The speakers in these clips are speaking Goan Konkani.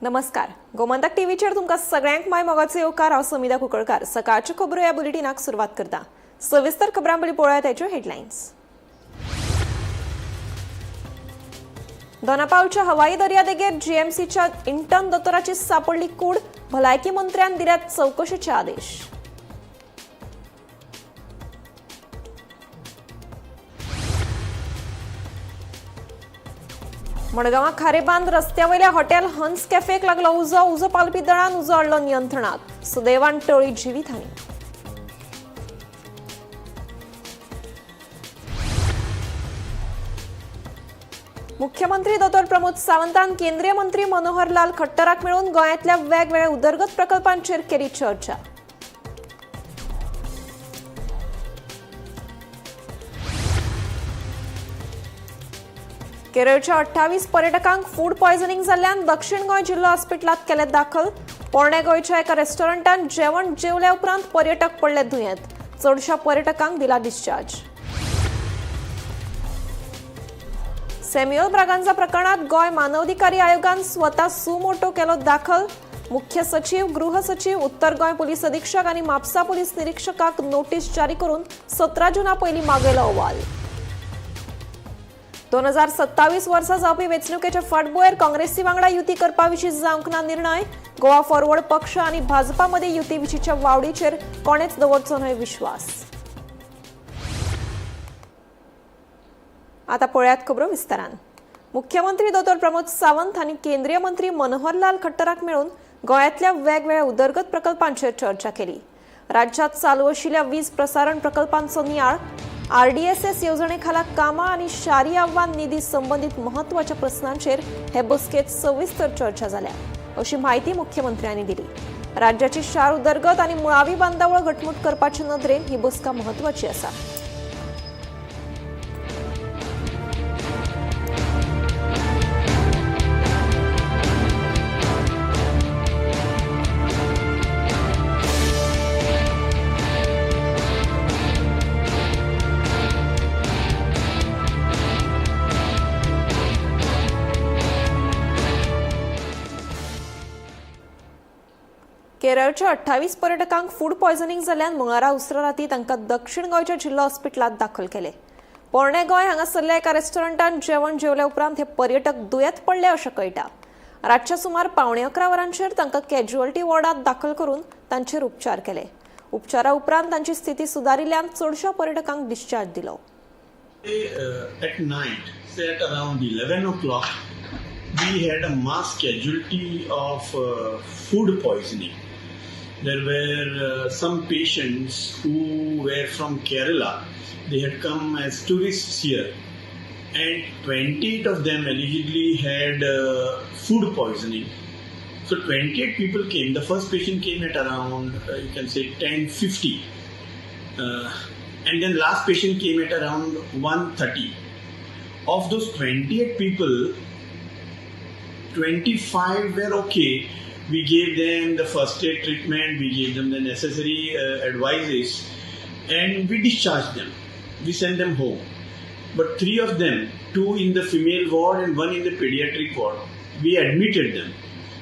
नमस्कार, गोमंतक टीव्हीचेर तुमकां सगळ्यांक माय मोगाचो येवकार. हांव समिधा कुंकळकार. सकाळच्यो खबरो ह्या बुलेटिनाक सुरवात करता. सविस्तर खबरां पयलीं पळोवया ताच्यो हेडलायन्स. दोनापावलच्या हवाई दर्यादेगेर जीएमसीच्या इंटर्न दोतोराची सापडली कूड. भलायकी मंत्र्यान दिल्यात चवकशेचे आदेश. मडगांवां खारेबांद रस्त्या वयल्या हॉटेल हंस कॅफेक लागलो उजो. उजो पालपी दळान उजो हाडलो नियंत्रणात. सुदैवान टळ्ळी जिवीतहानी. मुख्यमंत्री दोतोर प्रमोद सावंतान केंद्रीय मंत्री मनोहरलाल खट्टराक मेळून गोंयांतल्या वेगवेगळ्या उदरगत प्रकल्पांचेर केली चर्चा. केरळच्या 28 पर्यटकांक फूड पॉयझनिंग जाल्ल्यान दक्षिण गोंय जिल्लो हॉस्पिटलांत केले दाखल. पोरण्या गोंयच्या एका रेस्टॉरंटात जेवण जेवल्या उपरांत पर्यटक पडले दुयेंत. चडशा पर्यटकांक दिला डिस्चार्ज. सॅम्युअल ब्रागांझा प्रकरणात गोंय मानवाधिकारी आयोगान स्वता सुमोटो केलो दाखल. मुख्य सचिव, गृह सचिव, उत्तर गोंय पोलीस अधीक्षक आनी म्हापसा पोलीस निरीक्षकाक नोटीस जारी करून 17 जुना पयलीं मागयलो अहवाल. 2027 वर्सा जावपी वेंचणुकेच्या फाटभुंयेर काँग्रेसी वांगडा युती करपा विशीं जावंक ना निर्णय. गोवा फॉरवर्ड पक्ष आनी भाजपा मदीं युती विशींच्या वावडीचेर कोणेच दवरचो न्हय विश्वास. आता पळयात खबरो विस्तारान. मुख्यमंत्री दोतोर प्रमोद सावंत हांणी केंद्रीय मंत्री मनोहरलाल खट्टराक मेळून गोंयांतल्या वेगवेगळ्या उदरगत प्रकल्पांचेर चर्चा केली. राज्यात चालू आशिल्ल्या वीज प्रसारण प्रकल्पांचो नियाळ, आरडीएसएस येवजणे खाला कामां आनी शारी आव्हान निधी संबंदीत म्हत्वाच्या प्रस्नांचेर हे बसकेत सविस्तर चर्चा जाल्या, अशी म्हायती मुख्यमंत्र्यांनी दिली. राज्याची शार उदरगत आनी मुळावी बांदावळ घटमूट करपाचे नदरेन ही बसका म्हत्वाची आसा. केरळच्या 28 पर्यटकांक फूड पॉयझनिंग जाल्ल्यान मंगळारा उसरां राती तांकां दक्षिण गोंयच्या जिल्लो हॉस्पिटलांत दाखल केले. पोरणे गोंय हांगासरल्या एका रेस्टॉरंटात जेवण जेवल्या उपरांत हे पर्यटक दुयेंत पडले अशें कळटा. रातच्या सुमार 10:45 वरांचेर तांकां कॅज्युअल्टी वॉर्डांत दाखल करून तांचेर उपचार केले. उपचारा उपरांत तांची स्थिती सुदारिल्ल्यान चडशा पर्यटकांक डिस्चार्ज दिलो. At night, say at around 11 o'clock, we had a mass casualty of food poisoning. There were some patients who were from Kerala. They had come as tourists here, and 28 of them allegedly had food poisoning. So 28 people came. The first patient came at around, you can say, 10:50. And then last patient came at around 1:30. Of those 28 people, 25 were okay. We gave them the first aid treatment, we gave them the necessary advices, and we discharged them. We sent them home. But 3 of them, 2 in the female ward and 1 in the pediatric ward, we admitted them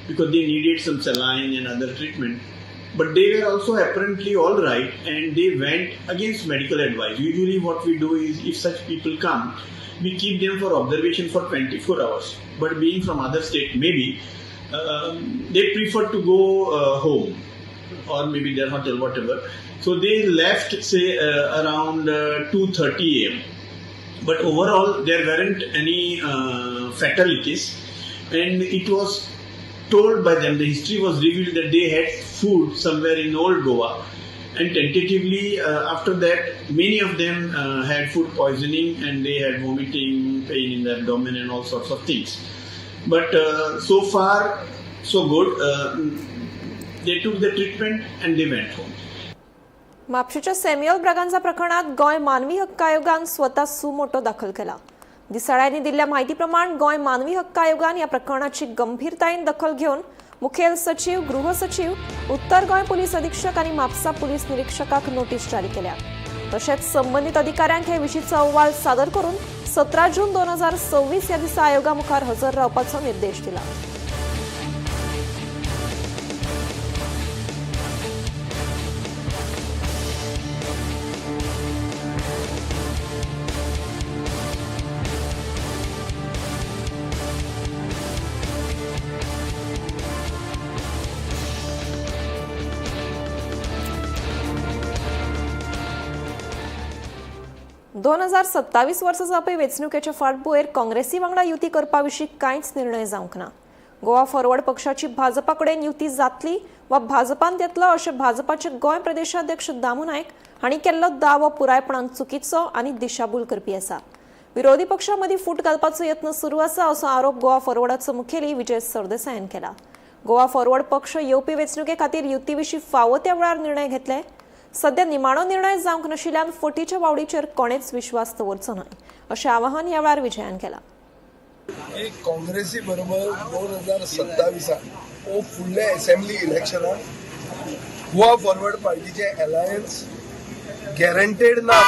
because they needed some saline and other treatment. But they were also apparently all right, and they went against medical advice. Usually what we do is, if such people come, we keep them for observation for 24 hours. But being from other state, maybe they prefer to go home or maybe their hotel, whatever. So they left, say, around 2:30 a.m. But overall, there weren't any fatalities, and it was told by them, the history was revealed that they had food somewhere in Old Goa, and tentatively after that many of them had food poisoning and they had vomiting, pain in the abdomen and all sorts of things. But so far so good. They took the treatment and they went home. म्हापशेच्या Samuel Braganza प्रकरणात गोंय मानवी हक्क आयोगान स्वता सुमोटो दाखल केला. दिसाळ्यांनी दिल्ल्या म्हायती प्रमाण गोंय मानवी हक्क आयोगान ह्या प्रकरणाची गंभीरतायेन दखल घेवन मुखेल सचिव, गृह सचिव, उत्तर गोंय पोलीस अधीक्षक आनी म्हापसा पोलीस निरीक्षकाक नोटीस जारी केल्या. तशेंच संबंदीत अधिकाऱ्यांक हे विशींचो अहवाल सादर करून 17 जून 2026 ह्या दिसा आयोगा मुखार हजर रावपाचो निर्देश दिला. 2027 वर्सा जावपी वेंचणुकेच्या फाटभुंयेर काँग्रेसी वांगडा युती करपा विशीं कांयच निर्णय जावंक ना. गोवा फॉरवर्ड पक्षाची भाजपा कडेन युती जातली वा भाजपान येतलो अशें भाजपाचे गोंय प्रदेशाध्यक्ष दामू नायक हांणी केल्लो दावो पुरायपणान चुकीचो आनी दिशाभूल करपी आसा. विरोधी पक्षां मदीं फूट घालपाचो यत्न सुरू आसा असो आरोप गोवा फॉरवर्डाचो मुखेली विजय सरदेसायान केला. गोवा फॉरवर्ड पक्ष येवपी वेंचणुके खातीर युती विशीं फावो त्या वेळार निर्णय घेतले. सध्या निमाणो निर्णय जावंक नाशिल्ल्यान फटीच्या वावडीचेर कोणेच विश्वास दवरचो न्हय अशें आवाहन ह्या वेळार विजयान केलां. की काँग्रेसी बरोबर 2027 ओ फुडल्या असेंब्ली इलेक्शनाक गोवा फॉरवर्ड पार्टीचे अलायन्स गॅरंटेड ना,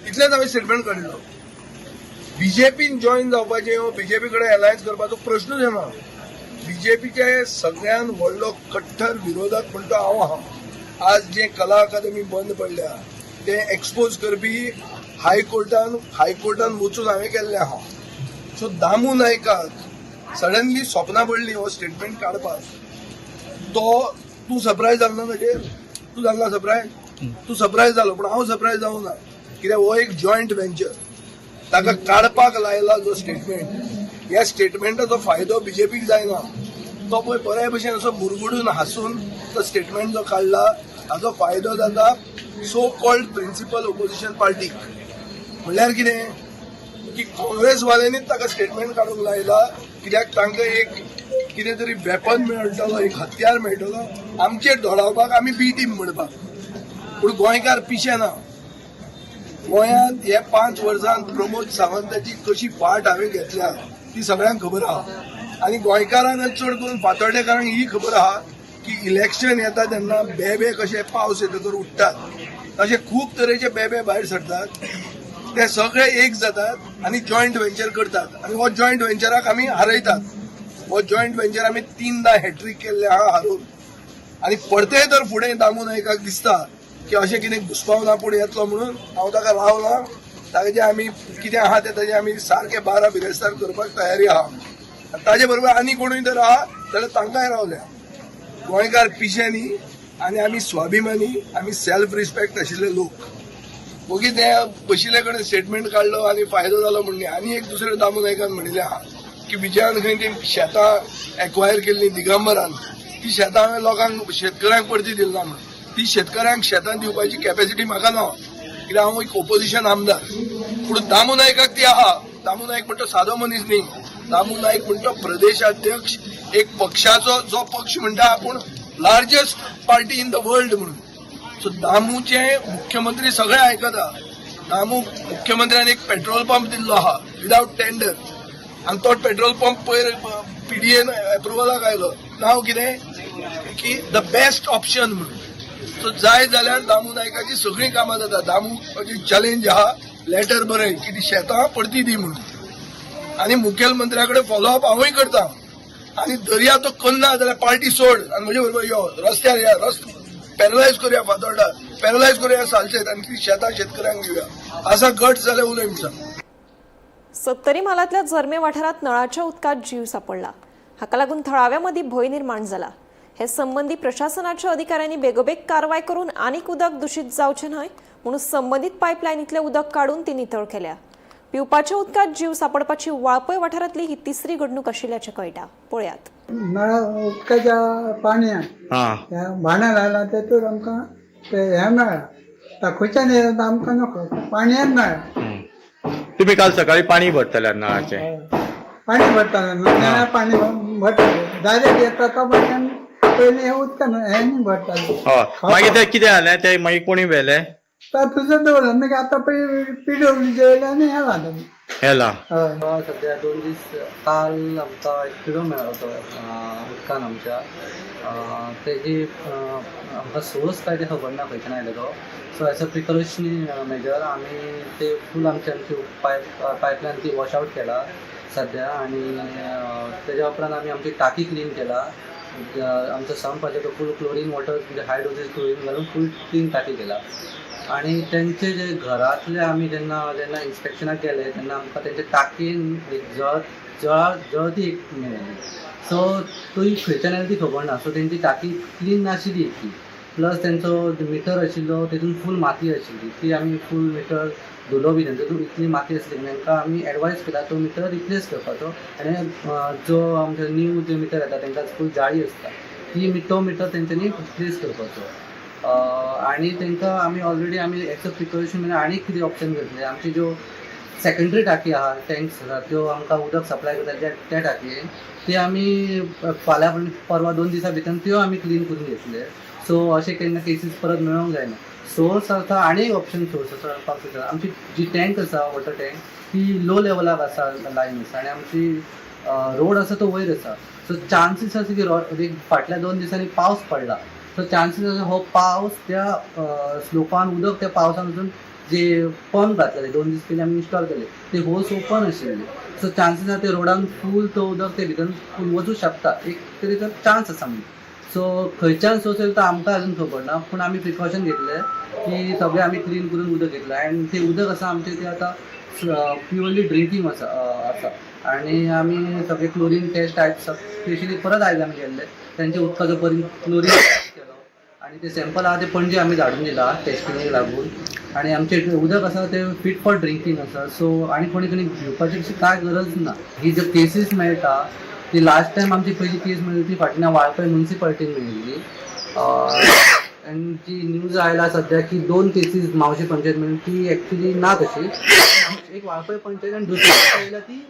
इतलेंच हांवें स्टेटमेंट काडिल्लो. बीजेपीन जॉईन जावपाचें वो बीजेपी कडेन अलायन्स करपाचो प्रश्नूच येना. बीजेपीचे सगळ्यात व्हडलो कट्टर विरोधक म्हणटा हांव आहा. आज जे कला अकादमी बंद पडल्या ते एक्सपोज करपी हायकोर्टान वचून हांवें केल्लें आहा. सो दामू नायकाक सडनली स्वप्नां पडली हो स्टेटमेंट काडपाक. तो तूं सरप्रायज जालो ना ताजेर? तूं जालो ना सरप्रायज? तूं सरप्रायज जालो, पूण हांव सरप्रायज जावं ना, कित्याक हो एक जॉयंट वेंचर ताका काडपाक लायला जो स्टेटमेंट. ह्या स्टेटमेंटाचो फायदो बीजेपीक जायना. तो पळय बऱ्या भशेन असो मुरगुडून हांसून तो स्टेटमेंट जो काडला, हाजो फायदो जाता सो कॉल्ड प्रिन्सिपल ओपोजिशन पार्टीक. म्हणल्यार कितें की काँग्रेसवाल्यांनीच ताका स्टेटमेंट काडूंक लायला, कित्याक तांकां एक कितें तरी वेपन मेळटलो, एक हत्यार मेळटलो आमचेर धोडावपाक, आमी बी टीम म्हणपाक. पूण गोंयकार पिशे ना. गोंयांत हे 5 वर्सांत प्रमोद सावंताची कशी फाट हांवें घेतल्या ती सगळ्यांक खबर आहा आनी गोंयकारांक, चड करून फातोर्डेकारांक ही खबर आहा की इलेक्शन येता तेन्ना बेबे कशे पावस येतकर उठ्ठात, तशे खूब तरेचे बेबे भायर सरतात. ते सगळे एक जातात आनी जॉयंट वेंचर करतात आनी हो जॉयंट वेंचराक आमी हारयतात. हो जॉयंट वेंचर आमी तीनदा हॅट्रीक केल्ले आहा हारोवन. आनी परतेय तर फुडें दामू नायकाक दिसता की अशें कितें घुसपावना पूण येतलो म्हणून हांव ताका रावला. ताजे आमी कितें आहा तें ताजें आमी सारकें 12 बिरेस्तार करपाक तयारी आहा. आनी ताजे बरोबर आनी कोणूय जर आहा जाल्यार तांकांय रावल्या. गोंयकार पिशे न्ही आनी आमी स्वाभिमानी, आमी सेल्फ रिस्पेक्ट आशिल्ले लोक. वोगी ते बशिल्ले कडेन स्टेटमेंट काडलो आनी फायदो जालो म्हण न्ही. आनी एक दुसरें दामू नायकान म्हणिल्लें आहा की विजयान खंय ती शेतां एक्वायर केल्ली दिगंबरान, ती शेतां हांवें लोकांक, शेतकऱ्यांक परती दिली ना म्हणून. ती शेतकऱ्यांक शेतां दिवपाची कॅपॅसिटी म्हाका ना, कित्याक हांव एक ओपोजिशन आमदार. पूण दामू नायकाक ती आहा. दामू नायक म्हणटा सादो मनीस न्ही. दामू नायक म्हणटा प्रदेशाध्यक्ष एक पक्षाचो, जो पक्ष म्हणटा आपूण largest party in the world म्हणून. सो दामूचे मुख्यमंत्री सगळे आयकता. दामू मुख्यमंत्र्यान एक पेट्रोल पंप दिल्लो आहा विदावट टेंडर आनी तो पेट्रोल पंप पयर पीडीएन एप्रुवलाक आयलो. नांव कितें की the best option म्हणून. सो जाय जाल्यार दामू नायकाची सगळीं कामां जाता. दामू चॅलेंज आहा, लेटर बरय की ती शेतां परती दी म्हणून आनी मुखेलमंत्र्या कडेन फॉलोअप हांवूय करता. आनी दर्या तो करना जाल्यार पार्टी सोड आनी म्हजे बरोबर यो, रस्त्यार या, रस्तो पॅरलायज करूया, फातोर्डा पॅरलायज करूया, सालसेत आनी ती शेतां शेतकऱ्यांक दिवया. असा गट जाल्यार उलय म्हणटा. सत्तरी म्हालांतल्या झर्मे वाठारांत नळाच्या उदकांत जीव सांपडला. हाका लागून थळाव्या मदीं भंय निर्माण जाला. हे संबंदी प्रशासनाच्या अधिकाऱ्यांनी बेगोबेग कारवाय करून आनीक उदक दुशीत जावचें न्हय म्हणून संबंदीत पायपलायनींतलें उदक काडून ती नितळ केल्या. पिवपाच्या उदकांत जीव सांपडपाची वाळपय वाठारांतली ही तिसरी घडणूक आशिल्ल्याचें कळटा. पळयात. नळा उदकाच्या पाणयान ह्या भाणां लायला, तेतूर आमकां ते हें मेळ्ळा. खंयच्यान येता आमकां नको, पाणयान मेळ्ळा. तुम्ही काल सकाळी पाणी भरतले नळाचें? पाणी भरताले न्हू, नळा पाणी भरताले, डायरेक्ट येता तो पाणी. पयलीं हें उदकान हें न्ही भरताले. हय, मागीर ते कितें जालें? ते मागीर कोणी व्हेले? तर तुजं दवरलं मागीर आतां पळय पिडब्ल्यूचे येयले आनी हें जालें. हेला. हय. आमकां सद्या 2 दीस, काल आमकां एक किडो मेळ्ळो तो उदकान आमच्या. तेजी आमकां सोर्स काय ते खबर ना खंयच्यान आयलो तो. So as a precautionary measure आमी ते फूल आमची आमची पायपलायन ती वॉश आवट केला सद्या आनी तेज्या उपरांत आमी आमची टाकी क्लीन केला. आमचो संप आसा तो फूल क्लोरीन वॉटर, म्हणजे हाय डोजीज क्लोरीन घालून फूल क्लीन टाकी केला. आणि तेंचे जे घरांतले आमी जेन्ना जेन्ना इन्स्पेक्शनाक गेले तेन्ना आमकां तेंच्या टाकयेन एक जळ जळा जळती एक मेळ्ळी. सो ती खंयच्यान आयली ती खबर ना. सो तेंची टाकी क्लीन नाशिल्ली इतकी. प्लस तेंचो मिटर आशिल्लो तेतून फूल माती आशिल्ली, ती आमी फूल मिटर धुलो बी तेंचो इतली माती आसली तांकां आमी एडवायज केला तो मिटर रिप्लेस करपाचो. आनी जो आमचो न्यू जे मिटर येता तांकां फूल जाळी आसता ती तो मिटर तेंच्यांनी रिप्लेस करपाचो. आनी तांकां आमी ऑलरेडी आमी एज अ प्रिकॉशन म्हणजे आनी कितें ऑप्शन घेतले. आमची ज्यो सेकेंडरी टाकी आहा, टँक्स आसा त्यो आमकां उदक सप्लाय करता त्या टाकयेन ते आमी फाल्यां परवा 2 दिसां भितर त्यो आमी क्लीन करून घेतले. सो अशें केन्ना केसीस परत मेळोंक जायना. सोर्स आसा आनी एक ऑप्शन सोर्स आसा करपाक शकता. आमची जी टँक आसा वॉटर टँक ती लो लेवलाक आसा, लायन आसा, आनी आमची रोड आसा तो वयर आसा. सो चान्सीस आसा की एक फाटल्या 2 दिसांनी पावस पडला, सो चान्सीस आसा हो पावस त्या स्लोपान उदक त्या पावसान वचून जे पंप घातलेले 2 दीस पयलीं आमी इन्स्टॉल केले ते होस ओपन आशिल्ले. सो चान्सीस आसा ते रोडान फूल तो उदक ते भितर फूल वचूं शकता, एक तरी तो चान्स आसा म्हणून. सो खंयच्यान सोर्स येयलो तो आमकां अजून खबर ना, पूण आमी प्रिकॉशन घेतले की सगळें आमी क्लीन करून उदक घेतलें. आनी तें उदक आसा आमचें तें आतां प्युअरली ड्रिंकींग आसा आसा. आनी आमी सगळे क्लोरीन टेस्ट आयज स्पेशली परत आयज आमी केल्ले तेंच्या उदकाचो परत क्लोरीन टेस्ट केलो आनी ते सॅम्पल आहा ते पणजे आमी धाडून दिला टेस्टिंगेक लागून. आनी आमचें उदक आसा तें फीट फॉर ड्रिंकींग आसा. सो आनी कोणी कोणी भिवपाची अशी कांय गरज ना. ही ज्यो केसीस मेळटा ती लास्ट टायम आमची पयली केस मेळ्ळी ती फाटल्यान वाळपय मुन्सिपालिटीन मेळिल्ली. आनी जी न्यूज आयला सद्या की 2 केसीस मावशी पंचायत मेळ्ळी ती एक्चुली ना तशी, एक वाळपय पंचायत आनी दुसरी आयला ती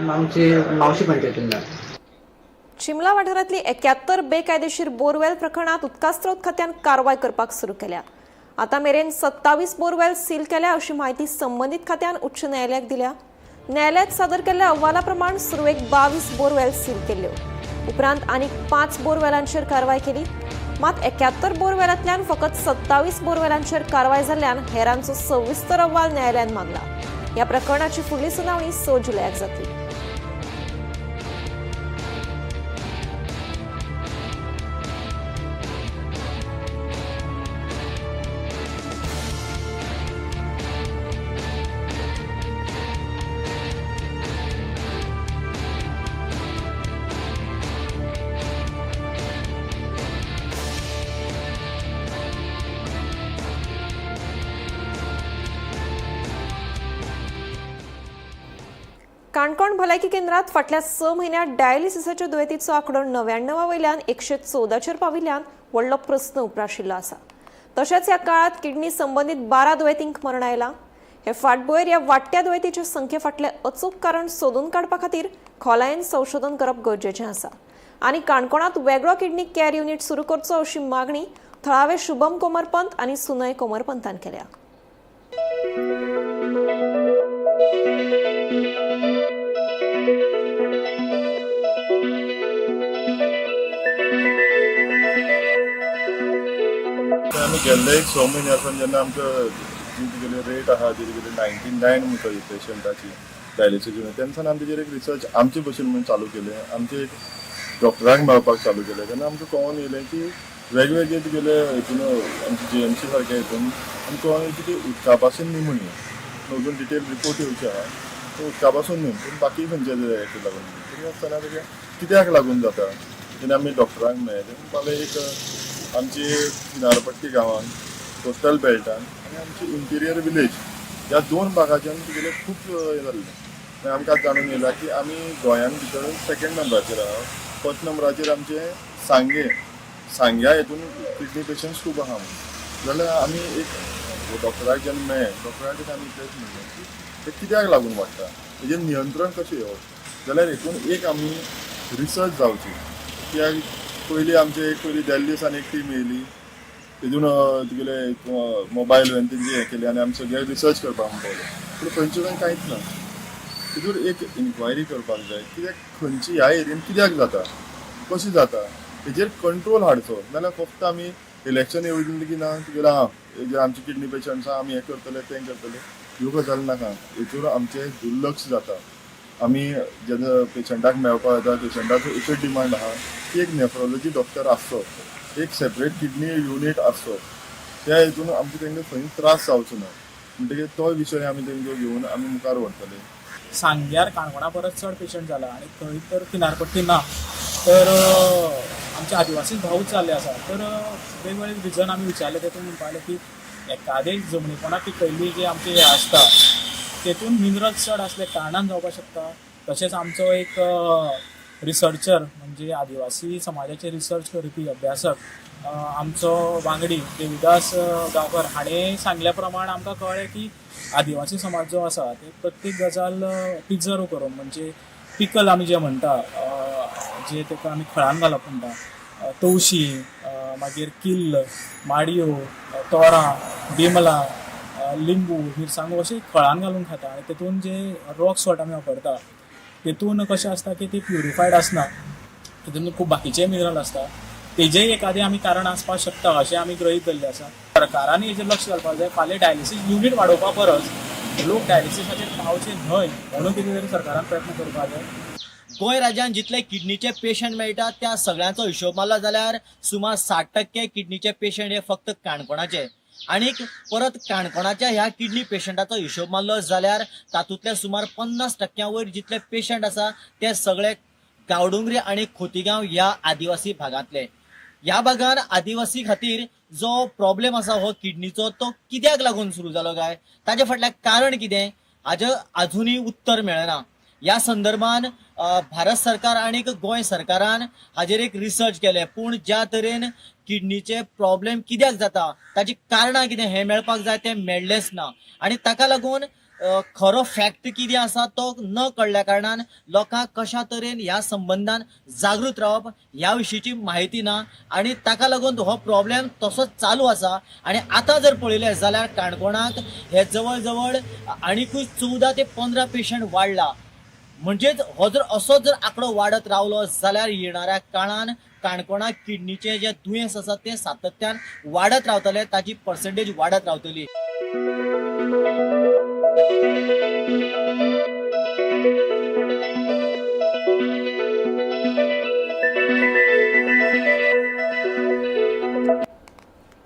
आमचे मावशी पंचायतीन मेळ्ळी. चिमला वाठारांतली 71 बेकायदेशीर बोरवेल प्रकरणात उदकास्रोत खात्यान कारवाय करपाक सुरू केल्या. आतां मेरेन 27 बोरवेल सील केल्या अशी माहिती संबंदीत खात्यान उच्च न्यायालयाक दिल्या. न्यायालयात सादर केल्ल्या अहवाला प्रमाण सुरवेक 22 बोरवेल सील केल्ल्यो, उपरांत आनीक 5 बोरवेलांचेर कारवाय केली. मात 71 बोरवेलांतल्यान फकत 27 बोरवेलांचेर कारवाय जाल्ल्यान हेरांचो सविस्तर अहवाल न्यायालयान मागला. ह्या प्रकरणाची फुडली सुनावणी 6 जुलयाक जातली. काणकोण भलायकी केंद्रात फाटल्या 6 म्हयन्यांत डायलिसिसाच्या दुयेंतीचो आंकडो 99 वयल्यान 114चेर पाविल्ल्यान व्हडलो प्रस्न उप्राशिल्लो आसा. तशेंच ह्या काळात किडनी संबंदीत 12 दुयेंतींक मरण आयलां. हे फाटभुंयेर ह्या वाडट्या दुयेंतीचे संख्ये फाटलें अचूक कारण सोदून काडपा खातीर खोलायेन संशोधन करप गरजेचें आसा आनी काणकोणांत वेगळो किडनी कॅर युनिट सुरू करचो अशी मागणी थळावे शुभम कोमरपंत आनी सुनय कोमरपंतान केल्या. आमी गेल्ले एक 6 म्हयन्या सावन जेन्ना आमकां जी तुगेली रेट आहा ती तुगेली 99 म्हणटा पेशंटाची डायलिसीस युनीट, तेन्ना सावन आमी तेजेर एक रिसर्च आमचे भशेन म्हणून चालू केलें. आमचे एक डॉक्टरांक मेळपाक चालू केलें. तेन्ना आमकां कळोन येयलें की वेगवेगळे तुगेले हितून आमचे GMC सारके हितून आमकां कळोन येयलें की ती उदका पासून न्ही म्हणून अजून डिटेल रिपोर्ट येवचे आहा, तो उदका पासून न्ही पूण बाकी खंयचे हेका लागून तरी आसतना तेजें कित्याक लागून जाता तेन्ना आमी डॉक्टरांक मेळ्ळे. ते म्हणपाक एक आमची किनारपट्टी गांवान कोस्टल बेल्टान आनी आमची इंटिरियर विलेज ह्या 2 भागाच्यान तुगेलें खूब हें जाल्लें. मागीर आमकां जाणून येयला की आमी गोंयान भितर 2nd नंबराचेर आहा. 1st नंबराचेर आमचें सांगें, सांग्या हितून किडनी पेशंट्स खूब आहा म्हणून. जाल्यार आमी एक डॉक्टराक जेन्ना मेळ्ळे, डॉक्टराक आमी इतलेंच म्हणलें की तें कित्याक लागून वाडटा, तेजेर नियंत्रण कशें येवप. जाल्यार हितून एक आमी रिसर्च जावची. कित्याक पयलीं आमचे एक पयलीं दिल्ली सावन एक टीम येयली, तितून तुगेले मोबायल व्हॅन तेंची हें केली आनी आमी सगळे रिसर्च करपाक म्हण पावले. पूण खंयचे खंय कांयच ना. तितून एक इन्क्वायरी करपाक जाय कित्याक खंयची ह्या एरियेन कित्याक जाता, कशें जाता, तेजेर कंट्रोल हाडचो. नाल्यार फक्त आमी इलेक्शन येवजले की ना तुगेलें आं जे आमचे किडनी पेशंट्स आहा आमी हें करतले तें करतले, ह्यो गजाली नाका. हेतूर आमचें दुर्लक्ष जाता. आमी जेन्ना पेशंटाक मेळपाक वता, पेशंटाचो एकच डिमांड आहा की एक नेफ्रोलॉजी डॉक्टर आसचो, एक सेपरेट किडनी युनीट आसचो. त्या हितून आमकां तांकां खंय त्रास जावचो ना. म्हणटकीर तो विशय आमी तांकां घेवन आमी मुखार व्हरतले. सांग्यार काणकोणा परस चड पेशंट जाला आनी थंय तर किनारपट्टी ना, तर आमचे आदिवासी भाऊच जाल्ले आसा. तर वेगवेगळे रिजन आमी विचारले तेतून म्हणपाक की एकादे जमनीपणाक पिकयल्ली जे आमचे हे आसता तेतून मिनरल्स चड आसले कारणान जावपाक शकता. तशेंच आमचो एक रिसर्चर म्हणजे आदिवासी समाजाचे रिसर्च करपी अभ्यासक आमचो वांगडी देविदास गांवकर हाणें सांगल्या प्रमाण आमकां कळ्ळें की आदिवासी समाज जो आसा ते प्रत्येक गजाल प्रिजर्व करून म्हणजे पिकल आमी जे म्हणटा, जे ताका आमी खळान घालप म्हणटा, तवशी, मागीर किल्ल, माडयो, तोरां, बिमलां, लिंबू, मिरसांगो अशें खळान घालून खाता आनी तेतून जे रॉक सॉल्ट आमी वापरता तेतून कशें आसता की ती प्युरिफायड आसना, तेतून खूब बाकीचे मिनरल आसता, तेजेय एखादें आमी कारण आसपाक शकता अशें आमी गृहीत धरलें आसा. सरकारान हेजेर लक्ष घालपाक जाय. फाल्यां डायलिसीस युनीट वाडोवपा परस लोक डायलिसिसाचेर पावचे न्हय म्हणून कितें तरी सरकारान प्रयत्न करपाक जाय. गोंय राज्यांत जितले किडनीचे पेशंट मेळटात त्या सगळ्यांचो हिशोब मारला जाल्यार सुमार 60% किडनीचे पेशंट हे फक्त काणकोणाचे. आनीक परत काणकोणाच्या ह्या किडनी पेशंटाचो हिशोब मारलो जाल्यार तातूंतले सुमार 50% वयर जितले पेशंट आसा ते सगळे गांवडोंगरी आनी खोतीगांव ह्या आदिवासी भागांतले. ह्या भागान आदिवासी खातीर जो प्रॉब्लेम आसा हो किडनीचो तो कित्याक लागून सुरू जालो काय, ताजे फाटल्यान कारण कितें हाजें आजुनूय उत्तर मेळना. ह्या संदर्भान भारत सरकार आनी गोंय सरकारान हाजेर एक रिसर्च केलें, पूण ज्या तरेन किडनीचे प्रॉब्लेम कित्याक जाता ताची कारणां कितें हें मेळपाक जाय तें मेळ्ळेंच ना आनी ताका लागून खरो फॅक्ट कितें आसा तो न कळ्ळ्या कारणान लोकांक कशा तरेन ह्या संबंदान जागृत रावप ह्या विशींची म्हायती ना आनी ताका लागून हो प्रॉब्लेम तसोच चालू आसा. आनी आतां जर पळयलें जाल्यार काणकोणाक हे जवळ जवळ आनिकूय 14 ते 15 पेशंट वाडला. म्हणजेच हो जर असोच जर आंकडो वाडत रावलो जाल्यार येणाऱ्या काळान काणकोणाक किडनीचें जें दुयेंस आसा तें सातत्यान वाडत रावतलें, ताची पर्संटेज वाडत रावतली.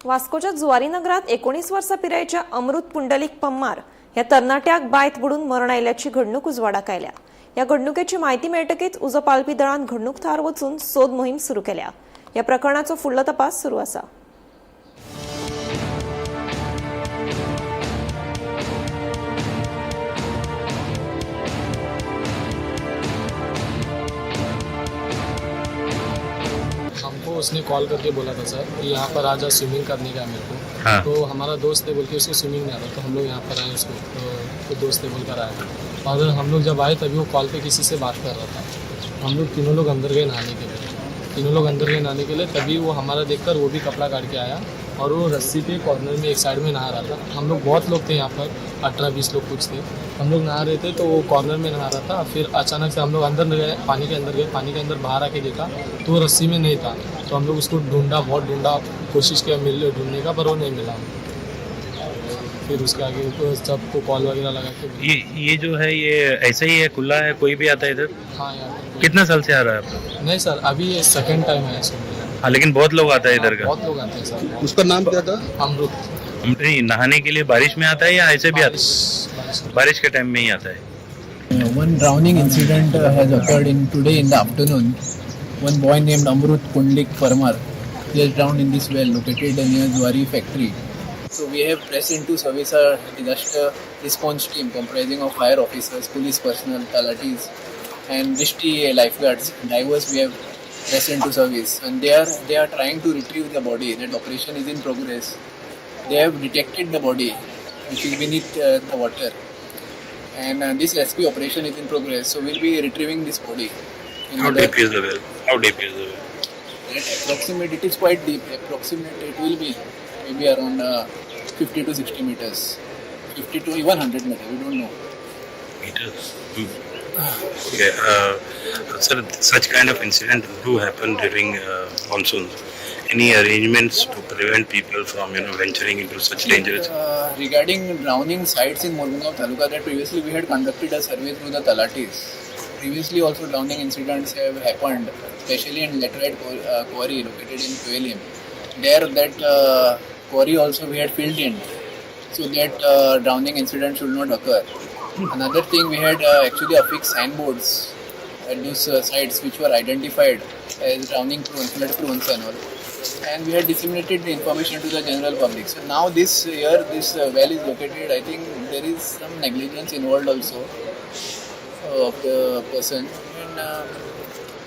वास्कोच्या जुवारी नगरात 19 वर्सां पिरायेच्या अमृत पुंडलीक पम्मार ह्या तरणाट्याक बांयत बुडून मरण आयिल्ल्याची घडणूक उजवाडाक आयल्या. ह्या घडणुकेची म्हायती मेळटकीच उजो पालपी दळान घडणूक थळार वचून सोद मोहीम सुरू केल्या. ह्या प्रकरणाचो फुडलो तपास सुरू आसा. हमको उसने कॉल करके बोला था सर कि यहाँ पर आज स्विमिंग करने का है मेरे को। हाँ। तो हमारा दोस्त है बोल के उसको स्विमिंग नहीं आता, तो हम लोग यहाँ पर आए उसको तो दोस्त है बोलकर आए और हम लोग जब आए तभी वो कॉल पे किसी से बात कर रहा था। हम लोग तीनों लोग अंदर गए नहाने के लिए, तीनों लोग अंदर गए नहाने के लिए, तभी वो हमारा देखकर वो भी कपड़ा काट के आया और वो रस्सी पे कॉर्नर में एक साइड में नहा रहा था। हम लोग बहुत लोग थे यहाँ पर, 18-20 लोग कुछ थे। हम लोग नहा रहे थे तो वो कॉर्नर में नहा रहा था। फिर अचानक से हम लोग अंदर गए, पानी के अंदर गए, पानी के अंदर बाहर आके देखा तो वो रस्सी में नहीं था। तो हम लोग उसको ढूंढा, बहुत ढूंढा, कोशिश किया मिल ढूंढने का, पर वो नहीं मिला। फिर उसके आगे सबको कॉल वगैरह लगा के ये जो है ये ऐसा ही है, खुला है, कोई भी आता है इधर? हाँ यार। कितना साल से आ रहा है आपको? नहीं सर, अभी ये सेकेंड टाइम है इसमें। हाँ, लेकिन बहुत लोग आता है इधर का। बहुत लोग आते हैं सर। उसका नाम क्या था? अमृत। नहीं, नहाने के लिए बारिश में आता है या ऐसे भी आता है? बारिश के टाइम में ही आता है। One drowning incident has occurred in today in the afternoon. One boy named Amrut Pundlik Parmar, he has drowned in this well located near Zuari factory. So we have pressed into service our disaster response team comprising of fire officers, police personnel, talatis and district lifeguards, divers. We have pressed into service and they are trying to retrieve the body. That operation is in progress. They have detected the body which is beneath the water. And this rescue operation is in progress, so we'll be retrieving this body. How deep is the well? How deep is the well? At approximate, it is quite deep. Approximate, it will be maybe around 50 to 60 meters, 50 to even 100 meters. We don't know. Meters. Okay, sir, such kind of incident do happen during monsoon. Any arrangements to prevent people from, venturing into such dangerous? Regarding drowning sites in Mormugao Taluka, that previously we had conducted a survey through the talatis. Previously also drowning incidents have happened, especially in laterite quarry located in Kuelim. There that quarry also we had filled in, so that drowning incident should not occur. Another thing, we had actually affixed signboards at those sites which were identified as drowning prone, flood prone and all. And we had disseminated the information to the general public. So now this year, this well is located. I think there is some negligence involved also of the person, and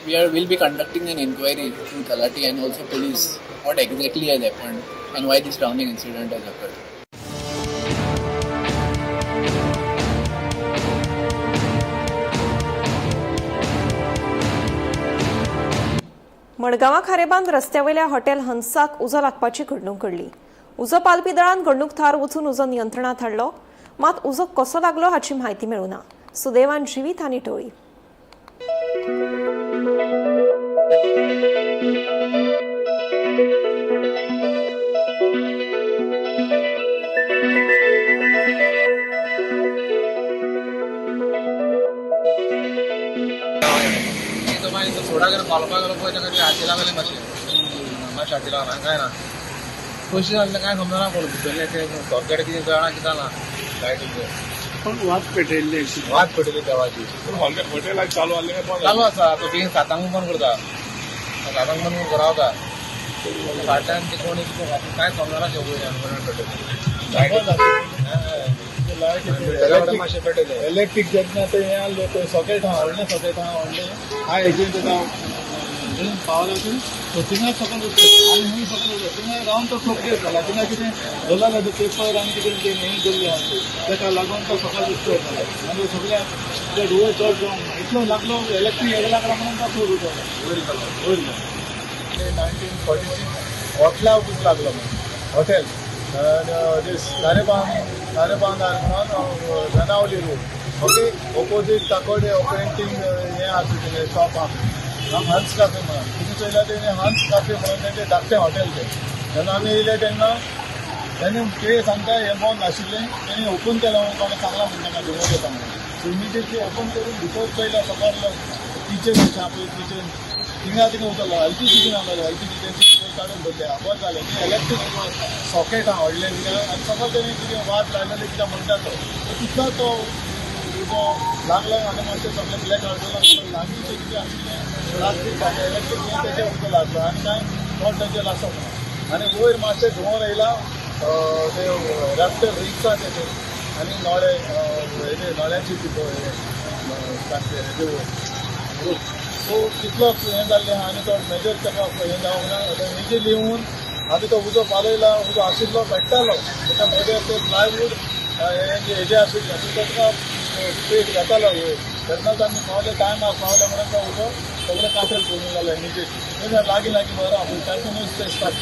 we will be conducting an inquiry through Talati and also police what exactly has happened and why this drowning incident has occurred. मडगांवां खारेबांद रस्त्यावेल्या हॉटेल हंसाक उजो लागपाची घडणूक घडली. उजो पालपी दळान घडणूक थळार वचून उजो नियंत्रणांत हाडलो, मात उजो कसो लागलो हाची म्हायती मेळूना. सुदैवान जिवीत आनी टळ्ळी. सोडा गेलो पालोवपाक गेलो पळय ताका हाती लागले मातशें मातशें हाती लागला कांय ना कशें जालें कांय समजना कोण भितरलें तें सॉकेट कितें कळना कितें ना लायटीचें पण वात पेटयल्ली वात पेटयली देवाची. पूण हॉटेलाक चालू आसलें चालू आसा आतां बेगीन 7 बंद करता, 7 बंद करून घरा वता. फाटल्यान ते कोण कितें कांय समजना तें वयल्यान पेटयलें मातशें पेटयलें. इलेक्ट्रीक जेन्ना तें हें आहलें पळय सॉकेट आहा व्हडलें सॉकेट आहा व्हडलें आहा हेजेर तेका पावर वचून तो थिंगा सकयल वचता आनी खंय सकयल वचता थिंगा रावन तो ठोकले जाला. थिंगा कितें दवरला तो पेपर आनी कितें तें हें दवरलें आहा तें तेका लागून तो सकयल उस्तो जालो आनी सगळ्या डोळे चड जावन इतलो लागलो इलेक्ट्रीक हेका लागला म्हणून तो थोड उठलो वयर गेलो वयर गेलो. 1946 हॉटेलाक उजो लागलो म्हणून हॉटेल खारेबांदार म्हणून Benaulim road okay opposite Kakoda printing हें आसा तेजें शॉप आहा हंस काफे म्हणून तुमी चोयल्यार तेणें हंस काफे म्हणून तेंचें धाकटें हॉटेल तें. जेन्ना आमी येयले तेन्ना तेणी ते सांगता हें बंद आशिल्लें तेणी ओपन केलें म्हणून कोणें सांगलां म्हणटा म्हाका धुंवर येता म्हणून. सो इमिडिएटली ओपन करून भितर चोयल्या सकाळ किचन अशें आहा पळय किचन थिंगा थिंगा उदक एलपीजी कितें आसलें एलपीजी तेंचे भितर काडून दवरलें बरें जालें. इलेक्ट्रीक सॉकेट आहा व्हडलें थिंगा आनी सगळें तेणें कितें वात लायलेली कितें म्हणटा तो तितलो तो उजो लागलो आनी मातशें सगळें ब्लॅक आउट जालो. लागींचें कितें आशिल्लें प्लास्टीक इलेक्ट्रीक हें तेजें उजो लागलो आनी कांय चड तेजें लागप ना. आनी वयर मातशें धुंवर येयला ते रॅफ्टर रिक्स आहा तेजेर आनी नळे हेजे नळ्याची हेजे वयर सो तितलो हें जाल्लें आहा आनी तो मेजर ताका हें जावंक ना. इजिली येवन आमी तो उजो पालयला उजो आशिल्लो पेट्टालो ताका मेजर ते प्लायवूड हेजें आशिल्लें सो ताका पेट घेतालो वयर तेन्नाच आमी पावले टायमार पावले म्हणून तो उजो सगळें काटेल करून जालो इमिजिएटली. लागीं लागीं बरो आहा कंटिन्यूस ते स्टार्ट.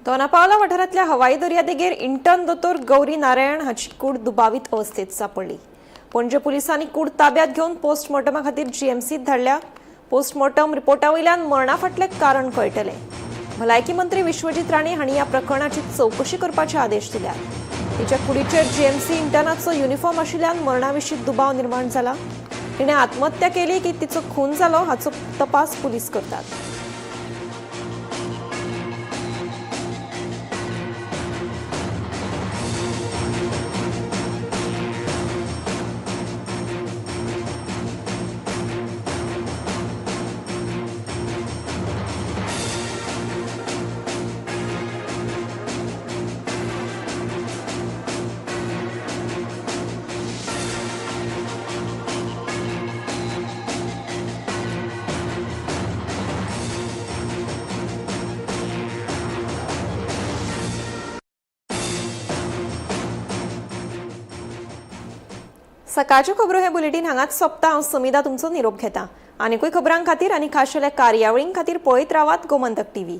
दोनापावला वाठारांतल्या हवाई दर्यादेगेर इंटर्न दोतोर गौरी नारायण हाची कूड दुबावीत अवस्थेत सापडली. पणजे पुलिसांनी कूड ताब्यात घेवन पोस्टमॉर्टमा खातीर जीएमसीत धाडल्या. पोस्टमॉर्टम रिपोर्टा वयल्यान मरणा फाटलें कारण कळटलें. भलायकी मंत्री विश्वजीत राणे हांणी ह्या प्रकरणाची चवकशी करपाचे आदेश दिल्यात. तिच्या कुडीचेर जीएमसी इंटर्नाचो युनिफॉर्म आशिल्ल्यान मरणा विशीं दुबाव निर्माण जाला. तिणें आत्महत्या केली की तिचो खून जालो हाचो तपास पुलीस करतात. सकाळच्यो खबरो हे बुलेटीन हांगाच सोंपता. हांव समिदा तुमचो निरोप घेता. आनीकूय खबरां खातीर आनी खाशेल्या कार्यावळीं खातीर पळयत रावात गोमंतक टीव्ही.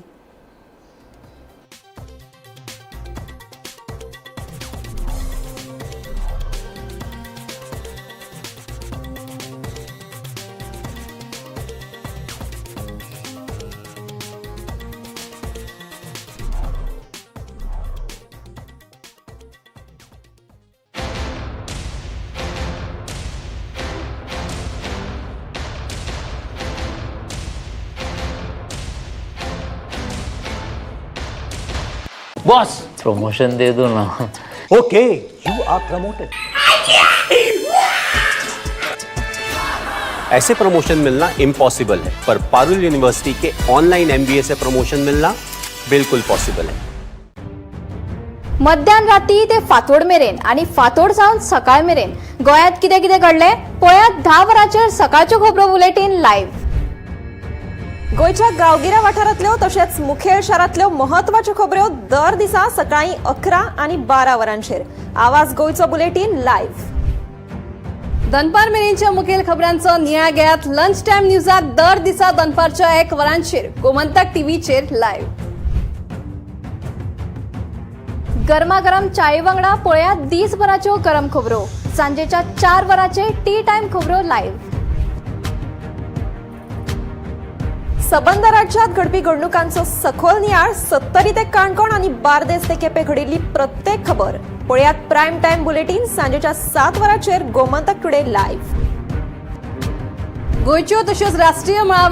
बॉस, प्रमोशन दे दो ना. Okay, you are promoted. ऐसे प्रमोशन मिलना इम्पॉसिबल है, पर पारुल यूनिवर्सिटी के ऑनलाइन एमबीए से प्रमोशन मिलना बिल्कुल पॉसिबल है. मध्यान राती ते फांतोड मेरेन आनी फांतोड सावन सकाळ मेरेन गोंयांत कितें कितें घडलें पळयात 10 वरांचेर सकाळच्यो खबरो बुलेटीन लायव्ह. गोंयच्या गांवगिऱ्या वाठारांतल्यो तशेंच मुखेल शारांतल्यो म्हत्वाच्यो खबऱ्यो दर दिसा सकाळीं 11 आनी 12 वरांचेर आवाज गोंयचो बुलेटीन लायव्ह. दनपार मेरेनच्या मुखेल खबरांचो नियाळ घेयात लंच टायम न्यूजात दर दिसा दनपारच्या 1 वरांचेर गोमंतक टीव्हीचेर लायव्ह. गरमागरम चाये वांगडा पळयात दीसभराच्यो गरम खबरो सांजेच्या 4 वरांचेर टी टायम खबरो लायव्ह. सबंद राज्यात घडपी घडणुकांचो सखोल नियाळ, सत्तरी ते काणकोण आनी बार्देस ते केपें घडिल्ली प्रत्येक खबर पळयात प्रायम टायम बुलेटीन सांजेच्या 7 वरांचेर गोमंतक टुडे लायव्ह. गोंयच्यो तश्योच राष्ट्रीय मळावेल्यो